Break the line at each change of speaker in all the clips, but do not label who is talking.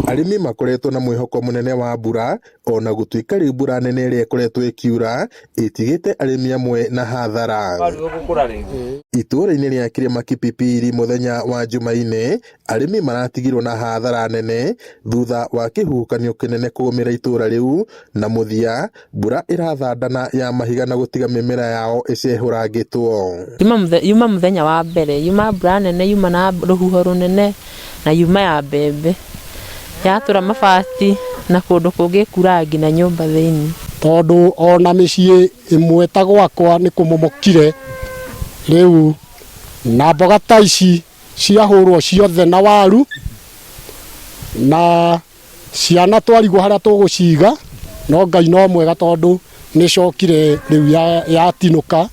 Arĩmi makoretwo na mwĩhoko mũnene wa mbura ona gũtuĩka rĩu mbura nene ĩrĩa ĩkoretwo ĩkiura ĩtigĩte arĩmi amwe na hathara. Itũũra-inĩ rĩa Kĩrĩma Kipipiri mũthenya wa Jumaine, arĩmi maratigirwo na hathara nene thutha wa kĩhuhũkanio kĩnene kũgũmĩra itũũra rĩu na mũthia mbura ĩrathandana ya mahiga na gũtiga mĩmera yao ĩcehũrangĩtwo.
Yuma mũthenya wa mbere, yuma mbura nene, yuma na rũhuho rũnene na yuma ya mbembe. Yatũra mabati na kũndũ kũngĩ ĩkuraga nginya nyũmba thĩinĩ.
Tondũ ona mĩciĩ ĩmwe ta gwakwa nĩ kũmomokire rĩu na mboga ta ici ciahũrwo ciothe na waru na ciana twarigwo harĩa tũgũciga no Ngai no mwega tondũ nĩ cokire rĩu yatinũka.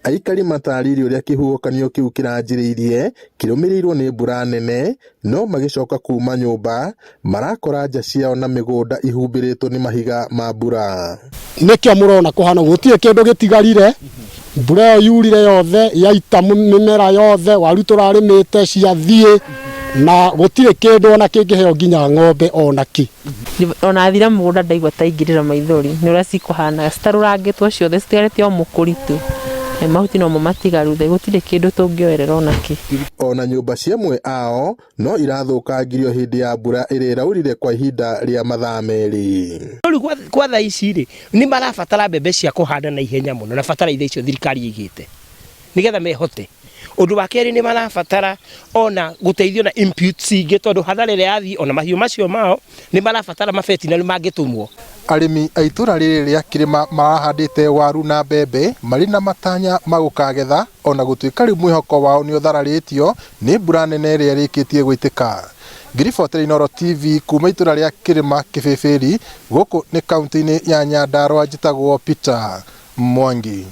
Aikari matarĩirie ũrĩa kĩhuhũkanio kĩu kĩranjĩrĩirie kĩrũmĩrĩirwo nĩ mbura nene no magĩcoka kuma nyũmba marakora nja ciao na mĩgũnda ihumbĩrĩtwo nĩ mahiga ma mbura.
Nĩkĩo mũrona kũhana ũguo, gũtirĩ kĩndũ gĩtigarire, mbura ĩyo yurire yothe yaita mĩmera yothe, waru tũrarĩmĩte ciathiĩ na gũtirĩ kĩndũ ona kĩngĩheo nginya ng'ombe ona kĩ.
Ona thire mũgũnda ndaigua ta ingĩrĩra maithori nĩ ũrĩa cikũhanaga citarũrangĩtwo ciothe citigarĩte o mũkũri tu mahuti nomo matigaru gũtirĩ kĩndũ tũngĩoerera ona kĩ.
Ona nyũmba cia amwe ao no irathũkangirio hĩndĩ ya mbura ĩrĩa ĩraurire kwa ihinda rĩa mathaa merĩ.
Rĩu kwa thaa ici rĩ, nĩ marabatara mbembe cia kũhanda na ihenya mũno na bataraitha icio thirikari ĩigĩte nĩgetha mehote. Ũndũ wa kerĩ nĩ marabatara ona gũteithio na inputs ingĩ tondũ hathara ĩrĩa yathiĩ ona mahiũ macio mao nĩ marabatara mabetinarĩ mangĩtũmwo.
Arĩmi a itũra rĩrĩ rĩa Kĩrĩma marahandĩte waru na mbembe marĩ na matanya ma gũkagetha ona gũtuĩka rĩu mwĩhoko wao nĩ ũthararĩtio nĩ mbura nene ĩrĩa ĩrĩkĩtie gũitĩka. Ngĩribotera Inooro TV kuma itũra rĩa Kĩrĩma Kĩbĩbĩri, gũkũ nĩ kauntĩ-inĩ ya Nyandarua njĩtagwo Peter Mwangi.